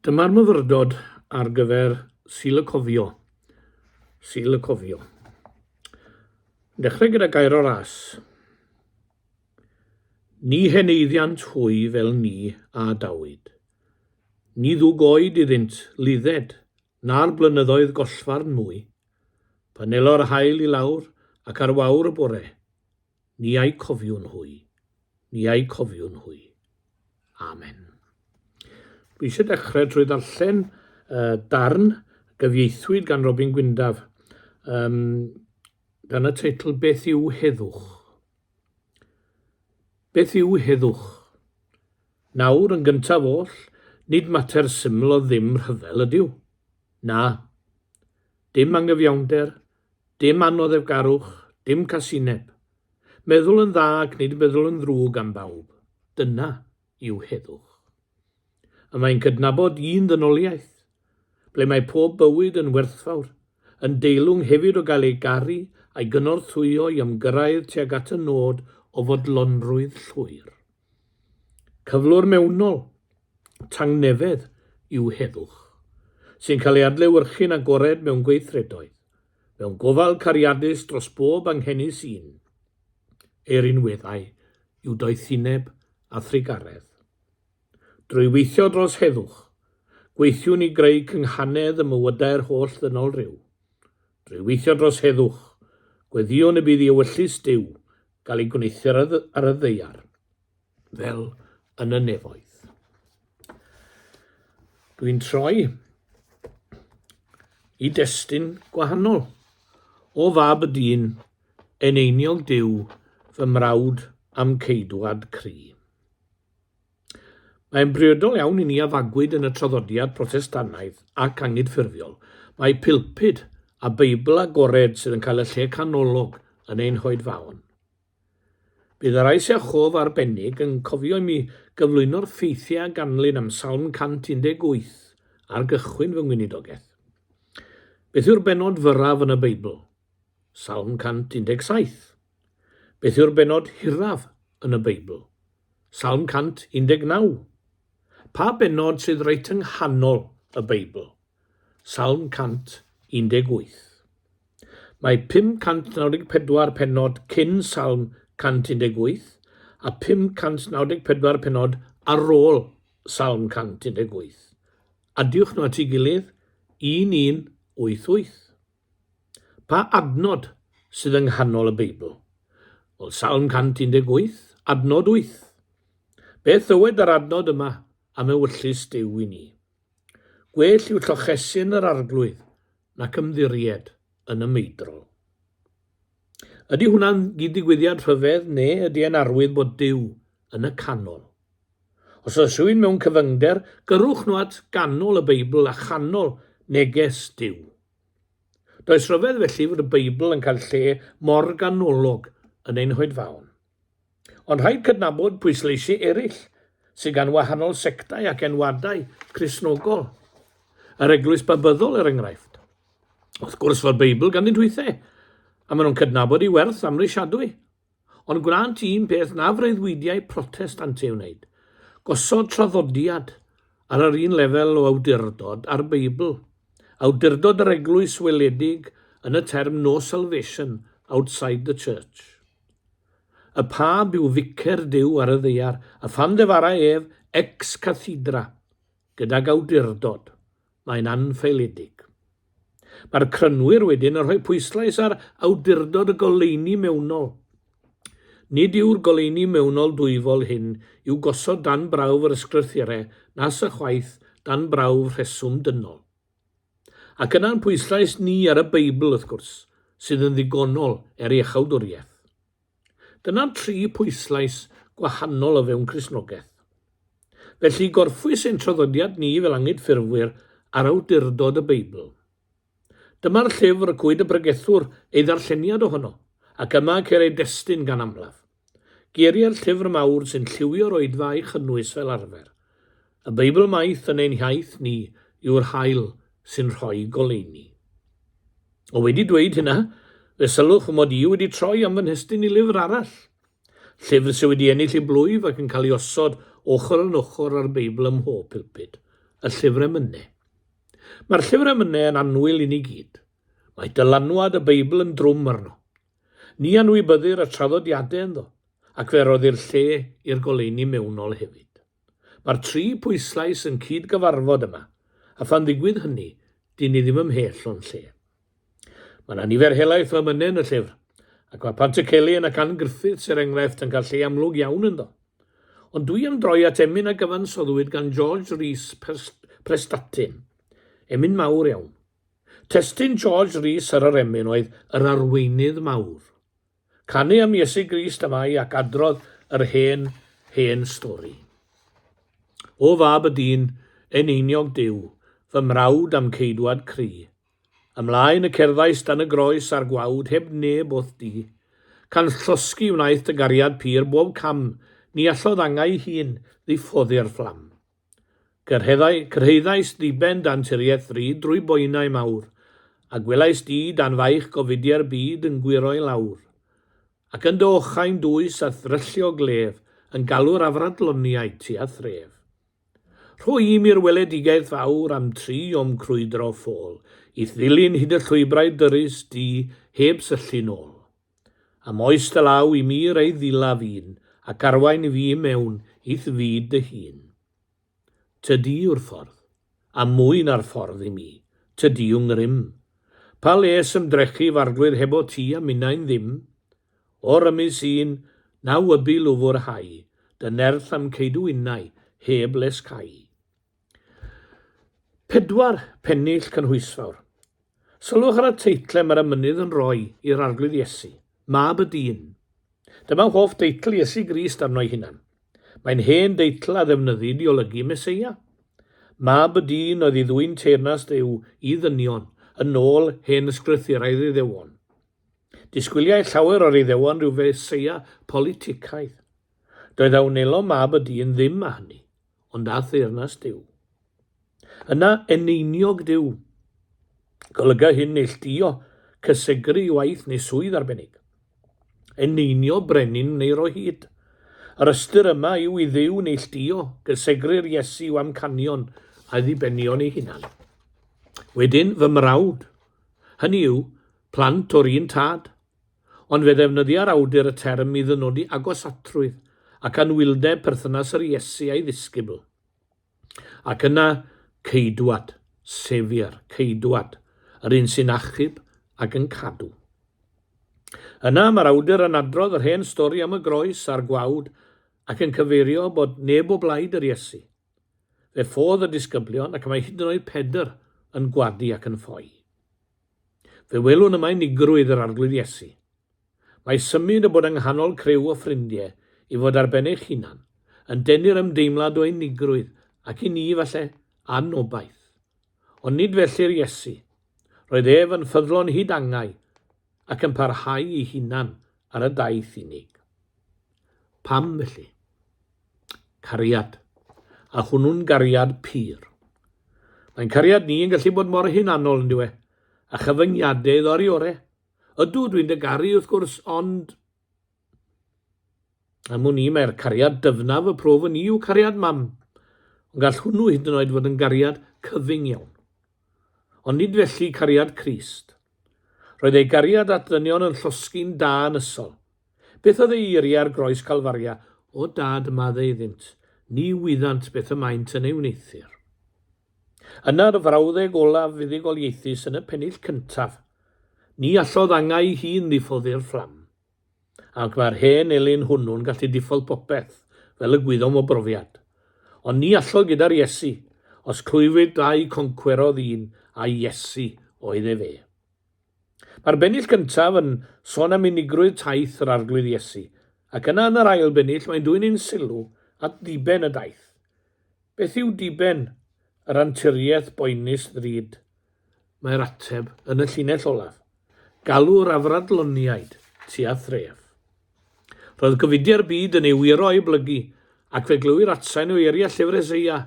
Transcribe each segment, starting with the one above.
Dyma'r myfyrdod ar gyfer Sul y Cofio. Sul y Cofio. Dechrau gyda gair o'r as. Ni heneiddiant hwy fel ni a adawyd. Ni ddwg oed iddynt ludded na'r blynyddoedd gollfarn mwy. Pan elo'r haul i lawr ac ar wawr y bore, Ni a'u cofiwn hwy. Ni a'u cofiwn hwy. Amen. Dwi eisiau dechrau trwy ddarllen uh, darn gyfieithwyd gan Robin Gwyndaf um, dan y teitl Beth yw Heddwch? Beth yw heddwch? Nawr, yn gyntaf oll, nid mater syml o ddim rhyfel ydyw. Na. Dim angyfiawnder, Dim anoddefgarwch, dim casineb. Meddwl yn dda ac nid meddwl yn ddrwg am bawb, dyna yw heddwch. Y mae'n cydnabod un ddynoliaeth, ble mae pob bywyd yn werthfawr, yn deilwng hefyd o gael ei garu a'i gynorthwyo i ymgyrraedd tuag at y nod o fodlonrwydd llwyr. Cyflwr mewnol, tangnefedd yw heddwch, sy'n cael ei adlewyrchu'n agored mewn gweithredoedd, mewn gofal cariadus dros bob anghenus un. Ei rinweddau yw doethineb a thrugaredd. Drwy weithio dros heddwch, gweithiwn i greu cynghanedd ym mywydau'r holl ddynol ryw. Drwy weithio dros heddwch, gweddïwn y bydd i ewyllys Duw gael ei gwneuthur ar y ddaear, fel yn y nefoedd. Dwi'n troi i destun gwahanol. O fab y dyn, eneiniog Duw, fy mrawd am ceidwad cri. Mae'n briodol iawn i ni a fagwyd yn y traddodiad Protestannaidd ac Angydffurfiol mai pulpud a Beibl agored sydd yn cael y lle canolog yn ein hoedfaon. Bydd y rhai sy â chof arbennig yn cofio i mi gyflwyno'r ffeithiau a ganlyn am Salm 118 ar gychwyn fy ngweinidogaeth. Beth yw'r bennod fyrraf yn y Beibl? Salm 117. Beth yw'r bennod hiraf yn y Beibl? Salm 119. Pa bennod sydd reit yng nghanol y Beibl? Salm 118. Mae 594 pennod cyn Salm 118 a 594 pennod ar ôl Salm 118. Adiwch nhw at ei gilydd, 1188. Pa adnod sydd yng nghanol y Beibl? Wel, Salm 118, adnod 8. Beth ddywed yr adnod yma am ewyllys Duw i ni? Gwell yw llochesu yn yr Arglwydd nac ymddiried yn y meidrol. Ydy hwnna'n gyd-ddigwyddiad rhyfedd neu ydy e'n arwydd bod Duw yn y canol? Os oes rhywun mewn cyfyngder, gyrrwch nhw at ganol y Beibl a chanol neges Duw. Does rhyfedd felly fod y Beibl yn cael lle mor ganolog yn ein hoedfaon. Ond rhaid cydnabod pwysleisiau eraill sydd gan wahanol sectau ac enwadau Cristnogol. Yr Eglwys Babyddol, er enghraifft. Wrth gwrs fod Beibl ganddynt hwythau, a maen nhw'n cydnabod ei werth amhrisiadwy. Ond gwnânt un peth na freuddwydiai Protestant ei wneud, gosod traddodiad ar yr un lefel o awdurdod â'r Beibl, awdurdod yr eglwys weledig yn y term no salvation outside the church. Y Pab yw ficer Duw ar y ddaear, a phan ddefara ef ex cathedra, gydag awdurdod, mae'n anffaeledig. Mae'r Crynwyr wedyn yn rhoi pwyslais ar awdurdod y goleuni mewnol. Nid yw'r goleuni mewnol dwyfol hyn i'w gosod dan brawf yr Ysgrythurau nas ychwaith dan brawf rheswm dynol. Ac yna'n pwyslais ni ar y Beibl, wrth gwrs, sydd yn ddigonol er iachawdwriaeth. Dyna'r tri pwyslais gwahanol o fewn Cristnogaeth. Felly, gorffwys ein traddodiad ni fel Anghydffurfwyr ar awdurdod y Beibl. Dyma'r llyfr y cwyd y pregethwr ei ddarlleniad ohono, ac yma ceir ei destun gan amlaf. Geiriau'r llyfr mawr sy'n lliwio'r oedfa a'i chynnwys fel arfer. Y Beibl maith yn ein hiaith ni yw'r haul sy'n rhoi goleuni. O wedi dweud hynna, fe sylwch fy mod i wedi troi am fy nhestun i lyfr arall. Llyfr sydd wedi ennill ei blwyf ac yn cael ei osod ochr yn ochr â'r Beibl ym mhob pulpud. y llyfr emynau. Mae'r llyfr emynau yn annwyl i ni gyd. Mae dylanwad y Beibl yn drwm arno. Ni anwybyddir y traddodiadau ynddo, ac fe roddir lle i'r goleuni mewnol hefyd. Mae'r tri pwyslais yn cyd-gyfarfod yma, a phan ddigwydd hynny, dyn ni ddim ymhell o'n lle. Mae yna nifer helaeth o emynau yn y llyfr, ac mae Pantycelyn ac Ann Griffiths, er enghraifft, yn cael lle amlwg iawn ynddo. Ond dwi am droi at emyn a gyfansoddwyd gan George Rees Prestatyn. Emyn mawr iawn. Testun George Rees ar yr emyn oedd Yr Arweinydd Mawr. Canu am Iesu Grist am ai ac adrodd yr hen, hen stori. O fab y dyn, eneiniog Duw, fy mrawd a'm ceidwad cry. Ymlaen y cerddais dan y groes a'r gwawd heb neb o'th di. Can llosgi wnaeth dy gariad pur bob cam, ni allodd angau hun ddiffoddi'r fflam. Cyrheddai, cyrhaeddais ddiben dy anturiaeth ddrud drwy boenau mawr, a gwelais di dan faich gofidiau'r byd yn gwyro i lawr. Ac yn dy ochain dwys a'th ddryllio glef yn galw'r afradloniaid tua thref. Rho i mi'r weledigaeth fawr am tri o'm crwydro ffôl, i'th ddilyn hyd y llwybrau dyrys du heb syllu nôl. Am oes dy law i mi rei ddilaf un, ac arwain fi i mewn i'th fyd dy hun. Tydi yw'r ffordd, a mwy na'r ffordd i mi, tydi yw ngrym. Pa les ymdrechu f'arglwydd hebo ti a minnau'n ddim? O rymus un, na wybu lwfwr hau, dy nerth a'm ceidw innau heb les cau. Pedwar pennill cynhwysfawr. Sylwch ar y teitle mae'r emynydd yn rhoi i'r Arglwydd Iesu, Mab y Dyn. Dyma hoff deitl Iesu Grist arno'i hunan. Mae'n hen deitl a ddefnyddid i olygu Meseia. Mab y Dyn oedd i ddwyn teyrnas Dduw i ddynion, yn ôl hen ysgrythurau'r Iddewon. Disgwyliai llawer o'r Iddewon rhyw Feseia politicaidd. Doedd a wnelo Mab y Dyn ddim â hynny, ond â theyrnas Duw. Yna eneiniog Duw. Golyga hyn neilltuo, cysegru i waith neu swydd arbennig. Eneinio brenin wneir o hyd. Yr ystyr yma yw i Dduw neilltuo, gysegru'r Iesu i'w amcanion a'i ddibenion ei hunan. Wedyn, fy mrawd. Hynny yw, plant o'r un tad. Ond fe ddefnyddia'r awdur y term i ddynodi agosatrwydd ac anwyldeb perthynas yr Iesu a'i ddisgybl. Ac yna, ceidwad, Saviour, ceidwad, yr un sy'n achub ac yn cadw. Yna, mae'r awdur yn adrodd yr hen stori am y groes a'r gwawd ac yn cyfeirio bod neb o blaid yr Iesu. Fe ffodd y disgyblion ac mae hyd yn oed Pedr yn gwadu ac yn ffoi. Fe welwn yma unigrwydd yr Arglwydd Iesu. Mae symud o bod yng nghanol criw o ffrindie i fod ar ben eich hunan, yn denu'r ymdeimlad o unigrwydd ac i ni, falle, anobaith. Ond nid felly'r Iesu. Roedd ef yn ffyddlon hyd angau ac yn parhau ei hunan ar y daith unig. Pam felly? Cariad. A hwnnw'n gariad pur. Mae'n cariad ni yn gallu bod mor hunanol, yn dyw e? A chyfyngiadau iddo ar ei ore. Ydw, dwi'n dy garu wrth gwrs, ond... Am wn i, mae'r cariad dyfnaf y profwn i yw cariad mam. Ond gall hwnnw hyd yn oed fod yn gariad cyfyng iawn. Ond nid felly cariad Crist. Roedd ei gariad at ddynion yn llosgi'n dân ysol. Beth oedd ei eiriau ar groes Calfaria? O Dad, maddau iddynt, ni wyddant beth y maent yn ei wneuthur. Yna'r frawddeg olaf fuddugoliaethus yn y pennill cyntaf, Ni allodd angau ei hun ddiffoddi'r fflam. Ac mae'r hen elyn hwnnw'n gallu diffodd popeth, fel y gwyddom o brofiad. Ond ni allodd gyda'r Iesu. Os clwyfwyd dau concwerodd un, a Iesu oedd ef e. Mae'r bennill gyntaf yn sôn am unigrwydd taith yr Arglwydd Iesu, ac yna yn yr ail bennill mae'n dwyn ein sylw at ddiben y daith. Beth yw diben yr anturiaeth boenus ddrud? Mae'r ateb yn y llinell olaf, galw'r afradloniaid tua thref. Roedd gofidiau'r byd yn ei wyro a'i blygu, ac fe glywir atsain o eiriau llyfr Eseia,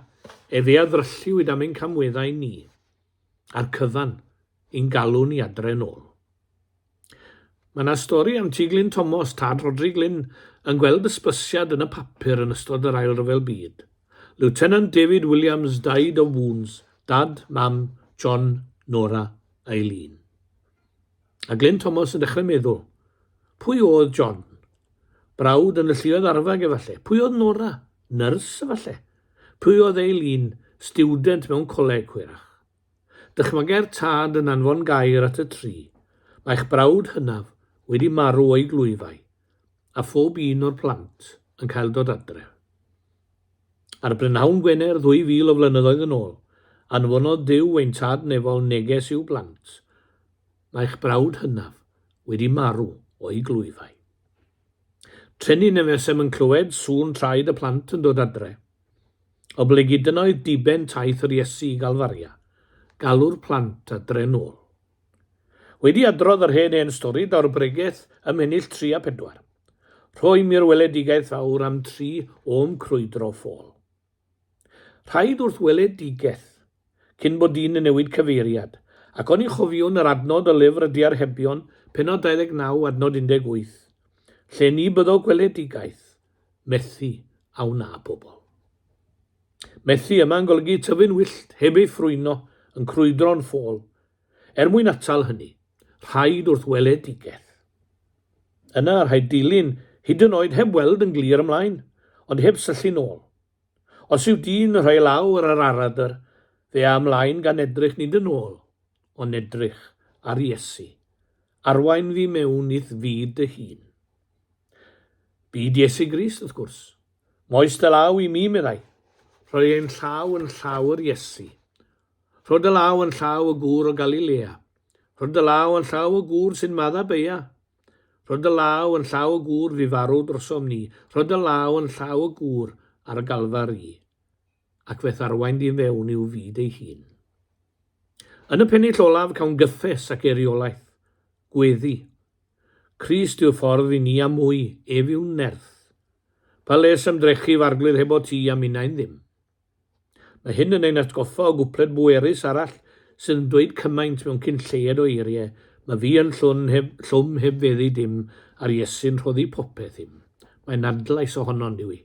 Efe a ddrylliwyd am ein camweddau ni, a'r cyfan i'n galw ni adre nôl. Mae 'na stori am T. Glyn Tomos, tad Rhodri Glyn, yn gweld hysbysiad yn y papur yn ystod yr Ail Ryfel Byd. Lieutenant David Williams died of wounds, Dad, Mam, John, Nora, Eileen. A Glyn Thomas yn dechrau meddwl, pwy oedd John? Brawd yn y lluoedd arfag efallai. Pwy oedd Nora? Nyrs efallai. Pwy oedd Eileen? Stiwdent mewn coleg, hwyrach. Dychmyga'r tad yn anfon gair at y tri. Mae'ch brawd hynaf wedi marw o'i glwyfau, a phob un o'r plant yn cael dod adref. Ar brynhawn Gwener ddwy fil o flynyddoedd yn ôl, anfonodd Duw ein Tad Nefol neges i'w blant, Mae'ch brawd hynaf wedi marw o'i glwyfau. Trenyn y fuasem yn clywed sŵn traed y plant yn dod adre. Oblegid dyna oedd diben taith yr Iesu i Galfaria, galw'r plant adre nôl. Wedi adrodd yr hen hen stori, daw'r bregeth ym mhennill tri a phedwar. Rhoi mi'r weledigaeth fawr am tri o'm crwydro ffôl. Rhaid wrth weledigaeth, cyn bod dyn yn newid cyfeiriad, ac oni chofiwn yr adnod o lyfr y Diarhebion, pennod 29, adnod 18, lle ni byddo gweledigaeth, methu a wna pobl. Methu yma yn golygu tyfu'n wyllt, heb ei ffrwyno, yn crwydro'n ffôl. Er mwyn atal hynny, rhaid wrth weledigaeth. Yna, rhaid dilyn, hyd yn oed heb weld yn glir ymlaen, ond heb syllu'n ôl. Os yw dyn yn rhoi ei law ar yr aradr, fe â ymlaen gan edrych nid yn ôl, ond edrych ar Iesu. Arwain fi mewn i'th fyd dy hun. Byd Iesu Grist, wrth gwrs. Moes dy law i mi, meddai. Rhoi ein llaw yn llaw yr Iesu. Rho dy law yn llaw y gŵr o Galilea. Rho dy law yn llaw y gŵr sy'n madda beia. Rho dy law yn llaw y gŵr fu farw drosom ni, rho dy law yn llaw y gŵr ar y Galfari, ac fe'th arwain di fewn i'w fyd ei hun. Yn y pennill olaf cawn gyffes ac eiriolaeth, gweddi. Crist yw'r ffordd i ni a mwy, ef yw'n nerth. Pa les ymdrechu f'arglwydd hebo ti a minnau'n ddim? Mae hyn yn ein atgoffa o gwpled bwerus arall sydd yn dweud cymaint mewn cyn lleied o eiriau, Mae fi yn llwn heb, llwm heb feddu dim, a'r Iesu'n rhoddi popeth im. Mae'n adlais ohono, on'd yw i?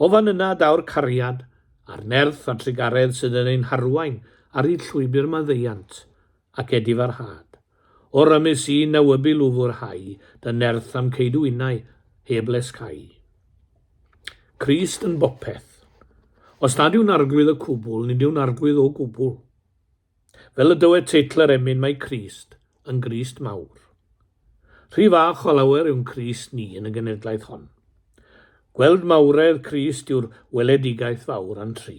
O fan yna daw'r cariad, a'r nerth a'r trugaredd sydd yn ein harwain ar hyd llwybr maddeuant ac edifarhad. O rymus un na wybu lwfr hau, dy nerth a'm ceidw innau heb les cau. Crist yn bopeth. Os nad yw'n arglwydd y cwbl, nid yw'n arglwydd o gwbl. Fel y dywed teitl yr emyn, mae Crist yn Grist mawr. Rhy fach o lawer yw'n Crist ni yn y genedlaeth hon. Gweld mawredd Crist yw'r weledigaeth fawr a'n tri.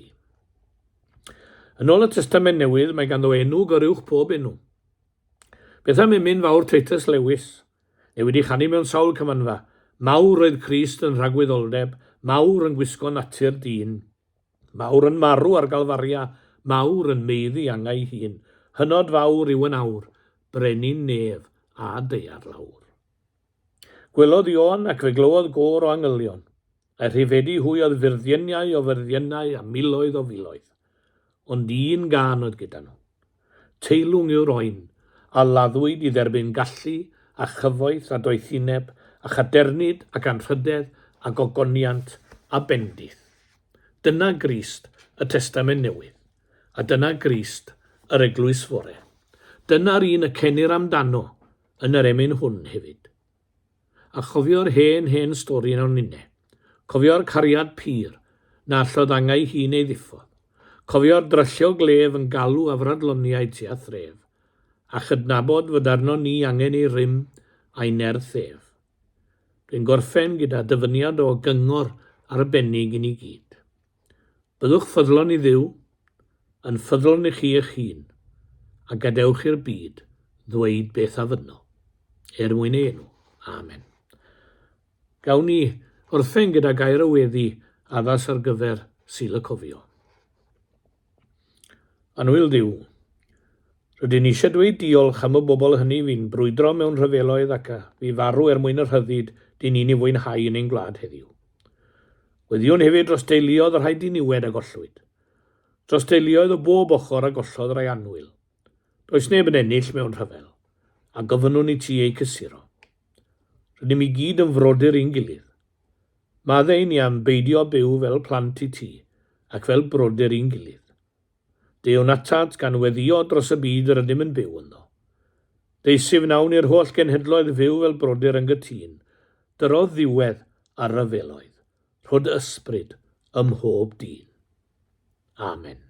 Yn ôl y Testament Newydd, mae ganddo enw goruwch pob enw. Beth am emyn fawr Titus Lewis? Neu wedi chanu mewn sawl cymanfa, Mawr oedd Crist yn rhagwyddoldeb, mawr yn gwisgo natur dyn, mawr yn marw ar Galfaria, mawr yn maeddu angau hun, hynod fawr yw yn awr, brenin nef a daear lawr. Gwelodd Ioan ac fe glywodd gôr o angylion, a'u rhifedi hwy oedd fyrddieniau o fyrddiennau a miloedd o filoedd. Ond un gân oedd gyda nhw. Teilwng yw'r oen, a laddwyd i dderbyn gallu a chyfoeth a doethineb a chadernid ac anrhydedd a gogoniant a bendith. Dyna Grist y Testament Newydd, a dyna Grist yr Eglwys Fore. Dyna'r un y cenir amdano yn yr emyn hwn hefyd. A chofio'r hen, hen stori nawr ninne. Cofio'r cariad pur, na allodd angau hun ei ddiffodd. Cofio'r dryllio glef yn galw afradloniaid tua thref, a chydnabod fod arnon ni angen ei rym a'i nerth ef. Dwi'n gorffen gyda dyfyniad o gyngor arbennig i ni gyd. Byddwch ffyddlon i Dduw, yn ffyddlon i chi eich hun, a gadewch i'r byd ddweud beth a fynno, er mwyn ei enw. Amen. Gawn ni orffen gyda gair o weddi addas ar gyfer Sul y Cofio. Annwyl Dduw, rydyn ni eisiau dweud diolch am y bobl hynny fu'n brwydro mewn rhyfeloedd ac a fu farw er mwyn y rhyddid dyn ni'n ei fwynhau yn ein gwlad heddiw. Gweddïwn hefyd dros deuluoedd y rhai diniwed a gollwyd, dros deuluoedd o bob ochr a gollodd rai annwyl. Does neb yn ennill mewn rhyfel, a gofynnwn i ti eu cysuro. Rydym i gyd yn frodyr i'n gilydd. Maddau i ni am beidio byw fel plant i ti. ac fel brodyr i'n gilydd. Deuwn atat gan weddïo dros y byd yr ydym yn byw ynddo. Deisyf wnawn i'r holl genhedloedd fyw fel brodyr yn gytûn, dyro ddiwedd ar ryfeloedd, rho dy ysbryd ym mhob dyn. Amen.